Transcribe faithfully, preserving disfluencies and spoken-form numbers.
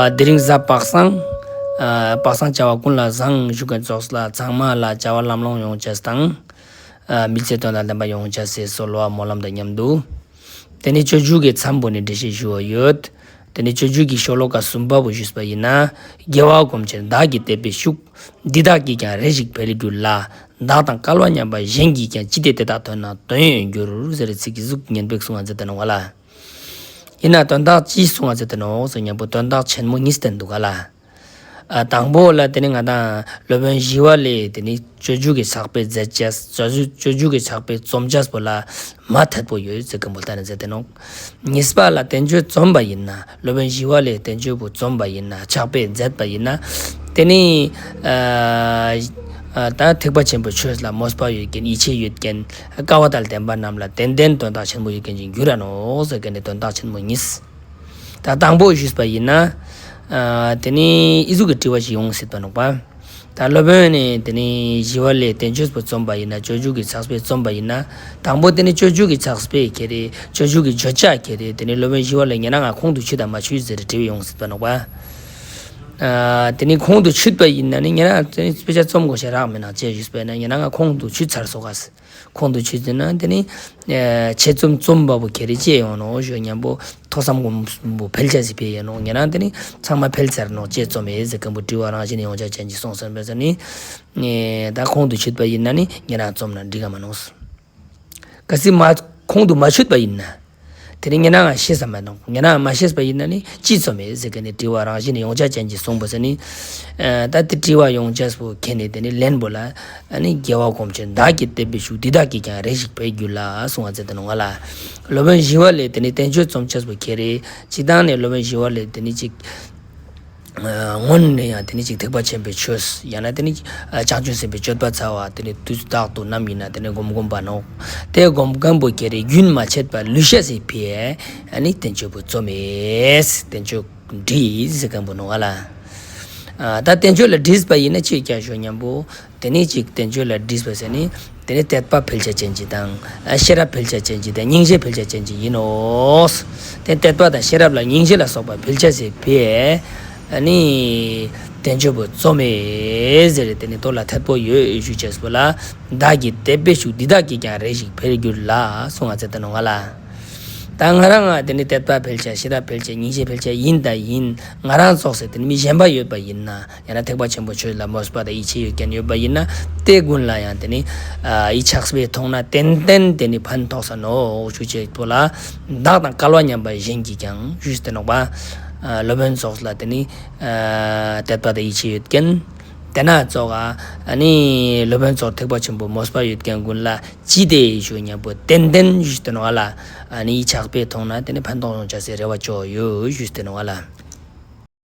དེ་རིང་གཟའ་པ་སངས། པ་སངས་བྱ་བ་ཀུན་ལ་བཟང་ཞུ་མཁན་ཚོགས་ལ་ཚང་མ་ལ་བྱ་བ་ལམ་ལྷོང་ཡོང་ཅེས་དང་། མི་ཚེ་དོན་དང་ལྡན་པ་ཡོང་ཅེས་སི་གསོལ་བ་སྨོན་ལམ་དང་མཉམ་དུ། དེ་ནས་སྤྱོད་འཇུག་གི་མཚམས་པོ་ནས་འགྲེལ་བཤད་ཞུ་བ་ཡོད། དེ་ནས་སྤྱོད་འཇུག་གི་ཤོ་ལོ་ཀ་གསུམ་པ་བོ་ཞུས་པ་ཡིན་ན། དགེ་བ་སྒོམ་ཕྱིར་བདག་གིས་དད་པས་ཞུགས། འདི་དག་གིས་ཀྱང་རེ་ཞིག་འཕེལ་འགྱུར་ལ། བདག་དང་སྐལ་བ་མཉམ་པ་གཞན་གྱིས་ཀྱང་། ཅི་སྟེ་དེ་དག་ཐོས་ན་དོན་ཡོད་འགྱུར། ཟེར་ཚིག་གི་གཟུགས་བརྙན་པོ་གསུང་བ་མཛད་དེ་ནོག་པ་ལ། ཡིན་ན་དོན་དག་ཅི་གསུང་བ་མཛད་དེ་ནོག་ཟེར་ན་མཉམ་པོ་དོན་དག་ཆེན་མོ་གཉིས་བསྟན་འདུག་ག་ལ། ཨ་དང་པོ་ལ་དེ་ནི་ང་དང་སློབ་དཔོན་ཞི་བ་ལྷས་དེ་ནི་སྤྱོད་འཇུག་གི་ཕྱག་དཔེ་མཛད་ཅེས། སྤྱོད་འཇུག་སྤྱོད་འཇུག་གི་ཕྱག་དཔེ་རྩོམ་ཅེས་པོ་ལ་མ་ཐད་པོ་ཡོད་ཟེར་མཁན་པོ་ལྟ་ནས་མཛད་དེ་ནོག། གཉིས་པ་ལ་བསྟན་བཅོས་རྩོམ་པ་ཡིན་ན། སློབ་དཔོན་ཞི་བ་ལྷས་བསྟན་བཅོས་པོ་རྩོམ་པ་ཡིན་ན། ཕྱག་དཔེ་མཛད་པ་ཡིན་ན། དེ་ནི་ཨ་ཨ་ད་ཐེག་པ་ཆེན་པོའི་ཆོས་ལ་མོས་པ་ཡོད་མཁན། ཡིད་ཆེས་ཡོད་མཁན། སྐལ་བ་དང་ལྡན་པ་རྣམས་ལ་ཏན་ཏན་དོན་དག་ཆེན་མོ་ཡོད་མཁན་ཅིག་འགྱུར་ར་ནོག་ཟེར་མཁན་ནི་དོན་དག་ཆེན་མོ་གཉིས། ད་དང་པོ་ཞུས་པ་ཡིན་ན། ཨ་དེ་ནི་ཨི་ཟུག་གི་དྲི་བ་ཞིག་ཡོང་སྲིད་པ་ནོག་པ། ད་སློབ་དཔོན་ནི་དེ་ནི་ཞི་བ་ལྷས་བསྟན་བཅོས་པོ་རྩོམ་པ་ཡིན་ན། སྤྱོད་འཇུག་གི་ཕྱག་དཔེ་རྩོམ་པ་ཡིན་ན། དང་པོ་དེ་ནི་སྤྱོད་འཇུག་གི་ཕྱག་དཔེ་ཁྱེར་ཏེ། སྤྱོད་འཇུག་གི་བརྗོད་བྱ་ཁྱེར་ཏེ། དེ་ནི་སློབ་དཔོན་ཞི་བ་ལྷས་ཉེ་རང་ང་ཁོང་དུ་ཆུད་དམ་མ་ཆུད་ཟེར་དྲི་བ་ཡོང་སྲིད་པ་ནོག་པ། ཨ་དེ་ནི་ཁོང་དུ་ཆུད་པ་ཡིན་ན་ནི་ཉེ་རང་དེ་ནི་དཔེ་ཆ་རྩོམ་དགོས་ཤེས་རག་མེད་ནོག་ཅེས་ཞུས་པ་ཡིན་ན། ཉེ་རང་ང་ཁོང་དུ་ཆུད་ཚར་སོང་ག། ཁོང་དུ་ཆུད་ཟིན་ན་དེ་ནི་ཨ་ཆེད་རྩོམ་རྩོམ་པ་པོ་ཁྱེར་ཏེ་ཅི་ཡོང་ནོག་ཞུ་མཉམ་པོ་ཐོས་བསམ་སྒོམ་པོ་འཕེལ་ཆ་ཞིག་འཕེལ་ཡོང་ནོག། ཉེ་རང་དེ་ནི་ཚང་མ་འཕེལ་ཚར་ནོག་ཅེས་རྩོམ་མེད་ཟེར་མཁན་པོ་དྲི་བ་རང་བཞིན་ཡོང་ཆ་ཅན་ཅིག་སོང་ཟིན་པས་ཟེར་ནི། ཨེ་ད་ཁོང་དུ་ཆུད་པ་ཡིན་ན་ནི་ཉེ་རང་རྩོམ་ན་འགྲིག་ག་མ་ནོག། གལ་སྲིད་མ་ཁོང་དུ་མ་ཆུད་པ་ཡིན་ན། དེ་ནི་ཉེ་རང་ང་ཤེས་ས་མ་ནོག། ཉེ་རང་ང་མ་ཤེས་པ་ཡིན་ན་ནི་ཅི་རྩོམ་མེད་ཟེར་མཁན་ནི་དྲི་བ་རང་བཞིན་ཡོང་ཆ་ཅན་ཅིག་སོང་པ་ཟེར་ནི། ཨ་ད་དེ་དྲི་བ་ཡོང་ཆ་པོ་ཁྱེར་ནས་དེ་ནི་ལན་པོ་ལ། ཨ་ནི་དགེ་བ་སྒོམ་ཕྱིར་བདག་གིས་དད་པས་ཞུགས། འདི་དག་གིས་ཀྱང་རེ་ཞིག་འཕེལ་འགྱུར་ལ་གསུང་བ་མཛད་དེ་ནོག་པ་ལ། སློབ་དཔོན་ཞི་བ་ལྷས་དེ་ནི་བསྟན་བཅོས་རྩོམ་ཆ་པོ་ཁྱེར་ཏེ། སྤྱིར་བཏང་ནས་སློབ་དཔོན་ཞི་བ་ལྷས་དེ་ནི་ཅིག་སྔོན་ནས་ཡང་དེ་ནི་ཅིག་ཐེག་པ་ཆེན་པོའི་ཆོས། ཡང་ན་དེ་ནི་བྱང་ཆུབ་སེམས་དཔའི་སྤྱོད་པ་ཚར་བ་དེ་ནི་དུས་རྟག་ཏུ་ནམ་ཡིན་ན་དེ་ནི་སྒོམ་སྒོམ་པ་ནོག། དེ་སྒོམ་མཁན་པོ་ཁྱེར་ཏེ་རྒྱུན་མ་ཆད་པ་ལུས་ཤེས་སི་ཕིའ། ཨ་ནི་བསྟན་བཅོས་པོ་རྩོམ་མེད། བསྟན་བཅོས་བྲིས་ཟེར་མཁན་པོ་ནོག་པ་ལ། ཨ་ད་བསྟན་བཅོས་ལ་བྲིས་པ་ཡིན་ན་ཅི་ཀྱང་ཞུ་མཉམ་པོ། དེ་ནི་ཅིག་བསྟན་བཅོས་ལ་བྲིས་པ་ཟེར་ནི། དེ་ནི་དད་པ་འཕེལ་ཆ་ཅན་ཅིག་དང་། ཨ་ཤེས་རབ་འཕེལ་ཆ་ཅན་ཅིག་དང་། སྙིང་རྗེ་འཕེལ་ཆ་ཅན་ཅིག་ཡིན་ནོག། དེ་དད་པ་དང་ཤེས་རབ་ལ་སྙིང་རྗེ་ལ་སོགས་པ་འཕེལ་ཆ་ཟེར་བས། ཨ་ནི་བསྟན་བཅོས་པོ་རྩོམ་མེད་ཟེར་ཏེ་ནི་དོན་ལ་ཐད་པོ་ཡོད་ཞུ་ཅེས་པོ་ལ། བདག་གིས་དད་པས་ཞུགས། འདི་དག་གིས་ཀྱང་རེ་ཞིག་འཕེལ་འགྱུར་ལ་གསུང་བ་མཛད་དེ་ནོག་པ་ལ། ད་ང་རང་ང་དེ་ནི་དད་པ་འཕེལ་ཆ། ཤེས་རབ་འཕེལ་ཆ། སྙིང་རྗེ་འཕེལ་ཆ་ཡིན་ད་ཡིན། ང་རང་ཙོགས་སེ་དེ་ནི་མི་གཞན་པ་ཡོད་པ་ཡིན་ན། ཡང་ན་ཐེག་པ་ཆེན་པོའི་ཆོས་ལ་མོས་པ་དང་ཡིད་ཆེས་ཡོད་མཁན་ཡོད་པ་ཡིན་ན། དེ་ཀུན་ལ་ཡང་དེ་ནི་ཨ་འི་ཕྱག་དཔེ་མཐོང་ན་ཏན་ཏན་དེ་ནི་ཕན་ཐོགས་ས་ནོག་ཞུ་ཅེས་པོ་ལ། བདག་དང་སྐལ་བ་མཉམ་པ་གཞན་གྱིས་ཀྱང་ཞུས་ཏེ་ནོག་པ། ཨ་སློབ་དཔོན་ཙོགས་ལ་དེ་ནི་ཨ་དད་པ་དང་ཡིད་ཆེས་ཡོད་མཁན། དེ་ན་ཙོགས་ཨ་ནི་སློབ་དཔོན་ཙོགས་ཐེག་པ་ཆེན་པོའི་མོས་པ་ཡོད་མཁན་ཀུན་ལ་ཅི་སྟེ་ཞུ་མཉམ་པོ་ཏན་ཏན་ཞུས་ཏེ་ནོག་པ་ལ། ཨ་ནི་འི་ཕྱག་དཔེ་མཐོང་ན་དེ་ནི་ཕན་ཐོགས་ཡོང་ཆ་སི་རེ་བ་ཅོ་ཡོད་ཞུས་ཏེ་ནོག་པ་ལ།